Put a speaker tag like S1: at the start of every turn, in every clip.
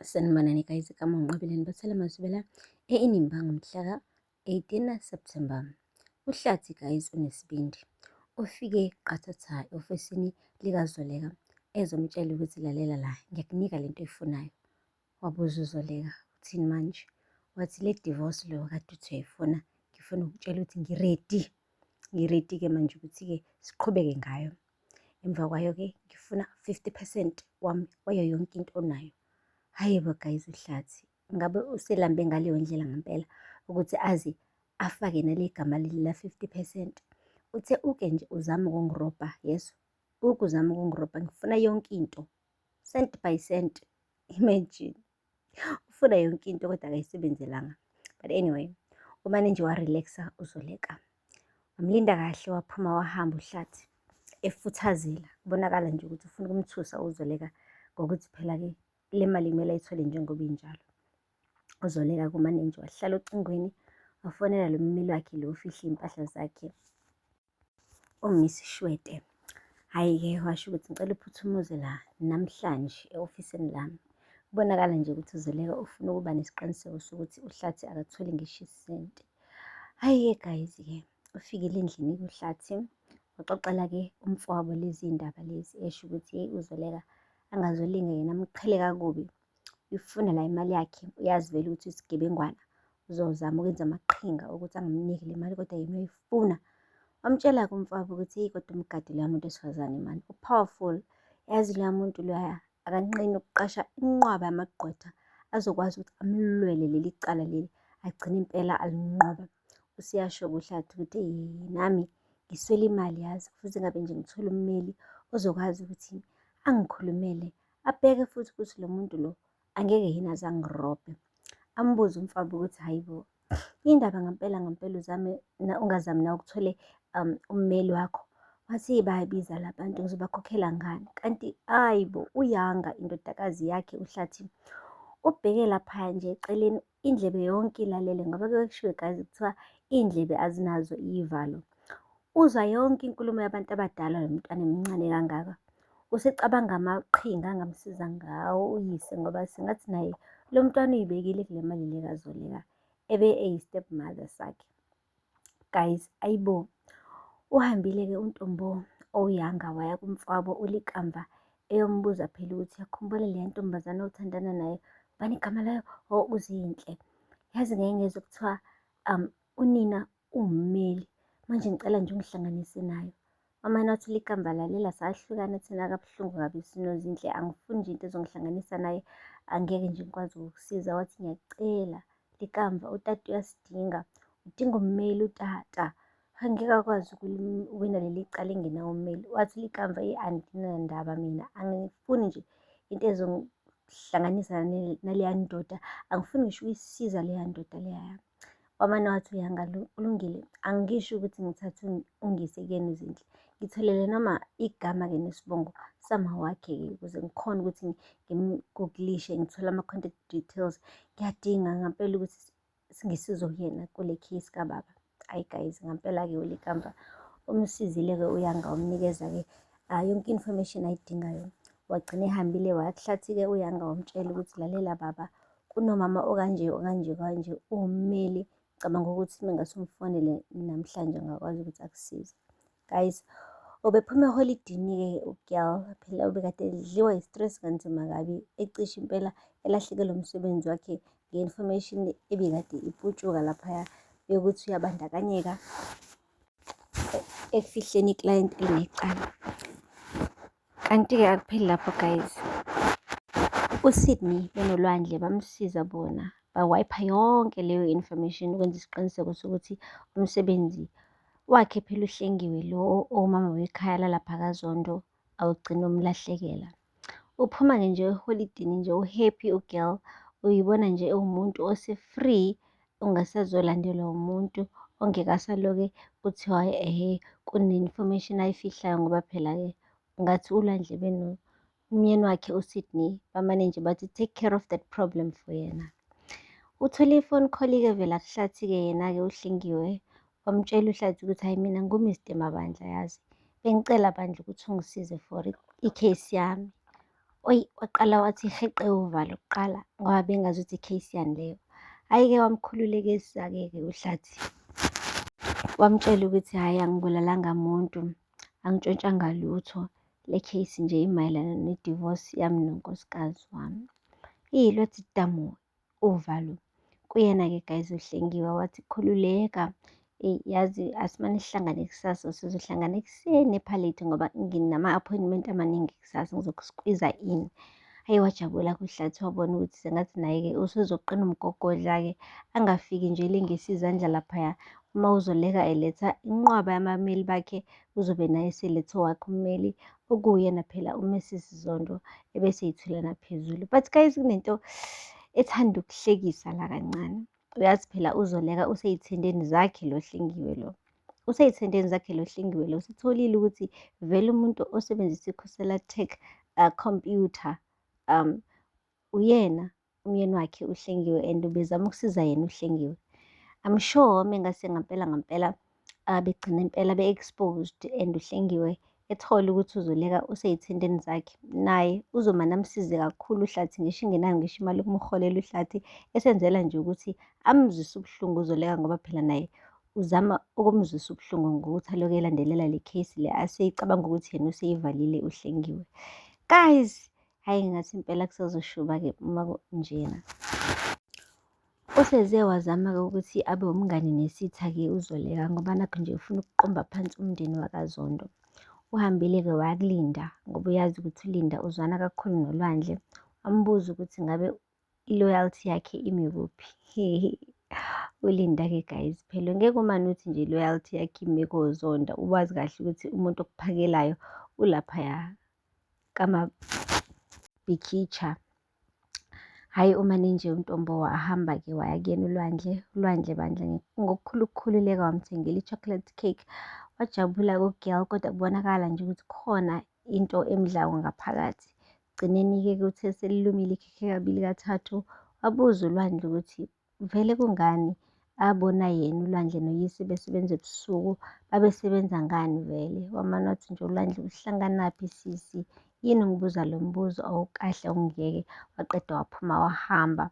S1: Sanibonani guys, igama uNqobile Nibathela Mazibela e-Inimba ngomhlaka 18 September. UHlathi guys unesibindi. Ufike qathatha e-ofisini likaZoleka ezomtshela ukuthi lalela la, ngiyakunika lento oyifunayo. Wabuza uZoleka, uthini manje? Wathi le divorce lo kade uthi uyayifuna, ngifuna ukutshela ukuthi ngiready. Ngiready-ke manje ukuthi-ke siqhubeke ngayo. Emva kwayo-ke ngifuna 50% wami wayo yonke into onayo. Hhayi bo guys uHlathi, ngabe uselambe ngaleyo ndlela ngempela ukuthi aze afake nale gama leli la 50%. Uthe uke nje uzame ukungirobha, yezwa? Uke uzame ukungirobha, ngifuna yonke into, cent by cent. Imagine. Ufuna yonke into kodwa akayisebenzelanga. But anyway, umane nje wa-relax-a uZoleka. Wamlinda kahle waphuma wahamba uHlathi efuthazela. Kubonakala nje ukuthi ufuna ukumthusa uZoleka ngokuthi phela-ke le mali kumele ayithole njengoba injalo. UZoleka kumane nje wahlala ocingweni wafonela lo mmeli wakhe lo ofihle iy'mpahla zakhe. UMiss Shwete. Hhayi-ke washo ukuthi ngicela uphuthume uze la namhlanje e-ofisini lami. Kubonakala nje ukuthi uZoleka ufuna ukuba nesiqiniseko sokuthi uHlathi akatholi ngisho isenti. Hhayi-ke guys-ke ufikile endlini kuHlathi waxoxela-ke umfowabo lezi ndaba lezi esho ukuthi yeyi uZoleka angazolinga yena amqhele kakubi. Uyifuna la imali yakhe, uyazi vele ukuthi isigebengwana uzozama ukwenza amaqhinga ukuthi angamniki le mali kodwa yena uyayifuna. Wamtshela-ke umfowabo ukuthi eyi kodwa umgade loya muntu wesifazane mani u-powerful, yazi loya muntu loya akanqeni ukuqasha inqwaba yamagqwetha azokwazi ukuthi amlwele leli cala leli agcine impela alinqoba. Useyasho-ke uHlathi ukuthi eyi nami ngiswele imali yazi futhi ngabe nje ngithola ummeli ozokwazi ukuthi angikhulumele abheke futhi ukuthi lo muntu lo angeke yini aze angirobhe. Ambuze umfaba ukuthi hhayi bo, indaba ngempela ngempela uzame ungazami nawe ukuthole ummeli wakho. Wathi bayabiza la bantu ngizobakhokhela ngani? Kanti hhayi bo, uYanga indodakazi yakhe uHlathi ubheke laphaya nje eceleni indlebe yonke ilalele ngoba kuke kushiwo guys kuthiwa iy'ndlebe azinazo iy'valo. Uzwa yonke inkulumo yabantu abadala lo mntwana emncane kangaka. Usecabanga amaqhinga angamsiza ngawo uyise ngoba sengathi naye lo mntwana uyibekile kule mali le kaZoleka ebe eyi-step mother sakhe. Guys, ayibo. Uhambile-ke uNtombo owuyanga waya kumfowabo uLikamva eyombuza phela ukuthi yakhumbula leya ntombazane othandana nayo bani igama layo? Oh, uZinhle. Yazi ngeke ngezwe kuthiwa unina uwummeli. Manje ngicela nje ungihlanganise nayo. Wamane wathi uLikamva lalela sahlukana thina kabuhlungu kabi sinoZinhle angifuni nje into ezongihlanganisa naye angeke nje ngikwazi ukukusiza. Wathi ngiyacela Likamva utata uyasidinga, udinga ummeli utata. Angeke akwazi ukuwina leli cala engenawo ummeli. Wathi Likamva eyi anginandaba mina angifuni nje into ezongihlanganisa naleya ndoda, angifuni ngisho ukuyisiza leya ndoda leya. Wamane wathi uYanga kulungile angisho ukuthi ngithathe ungise kuyena uZinhle. Ngitholele noma igama-ke nesibongo sama wakhe-ke ukuze ngikhone ukuthi ngim-google-ishe ngithole ama-contact details. Ngiyadinga ngampela ukuthi ngisizo kuyena kule case kababa. Hhayi guys, ngampela-ke uLikamva umsizile-ke uYanga wamnikeza-ke yonke i-information ayidingayo. Wagcina ehambile waya kuHlathi-ke uYanga wamtshela ukuthi lalela baba, kunomama okanje okanje kanje uwummeli cabanga ukuthi mengase umfonele namhlanje angakwazi ukuthi akusize. Guys, ubephuma eholidini-ke u-girl phela ubekade edliwa yi-stress kanzima kabi ecishe impela elahlekelwe umsebenzi wakhe nge-information ebikade iputshuka laphaya yokuthi uyabandakanyeka ekufihleni iklayenti elinecala. Kanti-ke akupheli lapho guys. USydney benoLwandle bamsiza bona bawayipha yonke leyo information ukwenza isiqiniseko sokuthi umsebenzi wakhe phela uHlengiwe lo owumama wekhaya lalapha kaZondo awugcini umlahlekela. Uphuma-ke nje eholidini nje u-happy u-girl, uyibona nje ewumuntu ose-free ongasazolandelwa umuntu ongeke asaloke kuthiwa ehhe kune-information ayifihlayo ngoba phela-ke ngathi uLwandle benomyeni wakhe uSydney bamane nje bathi take care of that problem for yena. Uthole i-phone call-ke vela kuHlathi-ke yena-ke uHlengiwe wamtshela uHlathi ukuthi hhayi mina ngu-Mr Mabandla yazi bengicela bandla ukuthi ungisize for i-case yami. Oyi, waqala wathi heqe uvalo kuqala ngoba bengazi ukuthi i-case yani leyo. Hhayi-ke wamkhululekisa-ke ke uHlathi. Wamtshela ukuthi hhayi angibulalanga muntu, angitshontshanga lutho. Le case nje imayelana ne-divorce yami nonkosikazi wami. Lwathi damu uvalo kuyena-ke guys uHlengiwe wathi khululeka. Eyi yazi asimane sihlangane kusasa, sizohlangana ekuseni ePalate ngoba nginama-appointment amaningi kusasa ngizoku-squeeze-a in. Hhayi wajabula kuHlathi wabona ukuthi sengathi naye-ke usezoqina umgogodla-ke angafiki nje elengise izandla laphaya. Uma uZoleka eletha inqwaba yabameli bakhe uzobe naye eselethe owakhe ummeli okuwuyena phela uMrs Zondo ebese yithulana phezulu. But guys kunento ethanda ukuhlekisa la kancane. Uyazi phela uZoleka usey'thendeni zakhe lo Hlengiwe lo. Usey'thendeni zakhe lo Hlengiwe lo. Usetholile ukuthi vele umuntu osebenzisa i-Khosela Tech computer uyena umyeni wakhe uHlengiwe and ubezama ukusiza yena uHlengiwe. I'm sure mengase ngampela ngampela begcina impela be-exposed and uHlengiwe ethole ukuthi uZoleka usey'thendeni zakhe, naye uzomane amsize kakhulu uHlathi ngisho ingenayo ngisho imali yokumholela uHlathi esenzela nje ukuthi amzwise ubuhlungu uZoleka ngoba phela naye uzama ukumzwisa ubuhlungu ngokuthi alokhu elandelela le case le aseyicabanga ukuthi yena useyivalile uHlengiwe. Guys, hhayi ngathi impela kusazoshuba-ke uma kunjena. Useze wazama-ke ukuthi abe umngani nesitha-ke uZoleka ngoba nakhu nje ufuna ukuqomba phansi umndeni wakaZondo. Uhambile-ke wakuLinda ngoba uyazi ukuthi uLinda uzwana kakhulu noLwandle. Wambuza ukuthi ngabe i-loyalty yakhe imi kuphi. ULinda-ke guys phela ngeke umane uthi nje i-loyalty yakhe imi koZondo, uwazi kahle ukuthi umuntu okuphakelayo ulaphaya kamabhikicha. Hhayi umane nje uNtombo wahamba-ke waya kuyena uLwandle. ULwandle bandla ngokukhulu ukukhululeka wamthengela i-chocolate cake. Wajabula-ke u-girl kodwa kubonakala nje ukuthi khona into emdlayo ngaphakathi. Ekugcineni-ke kuthe selilumile ikhekhe kabili kathathu, wabuza uLwandle ukuthi vele kungani abona yena uLwandle noyise besebenza ebusuku, babesebenza ngani vele? Wamane wathi nje uLwandle uhlanganaphi sisi? Yini ungibuza lo mbuzo awukahle awungiyeke. Waqeda waphuma wahamba.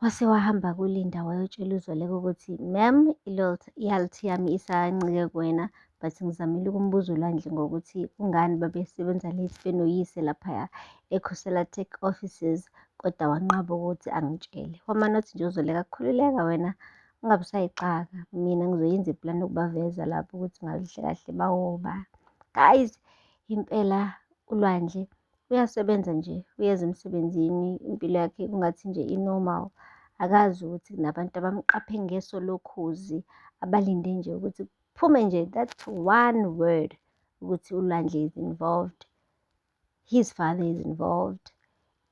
S1: Wase wahamba kuLinda wayotshela uZoleka ukuthi ma'am i-loyalty yami isancike kuwena but ngizamile ukumbuza uLwandle ngokuthi kungani babesebenza late benoyise laphaya eKhosela Tech offices kodwa wanqaba ukuthi angitshele. Wamane wathi nje uZoleka khululeka wena ungabe usayixaka mina ngizoyenza iplani yokubaveza lapho ukuthi ngabe kahle kahle bawoba. Guys, impela uLwandle uyasebenza nje uyeza emsebenzini impilo yakhe kungathi nje i-normal. Akazi ukuthi kunabantu abamqaphe ngeso lokhozi abalinde nje ukuthi kuphume nje that one word ukuthi uLwandle is involved, his father is involved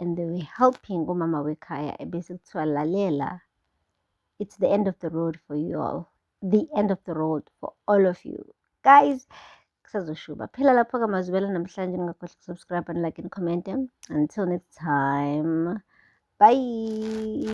S1: and they were helping umama wekhaya ebese kuthiwa lalela, it's the end of the road for you all, the end of the road for all of you guys. Kusazoshuba phela lapho kaMazibela namhlanje. Ningakhohlwa uku-subscribe and like and comment. Until next time, bye.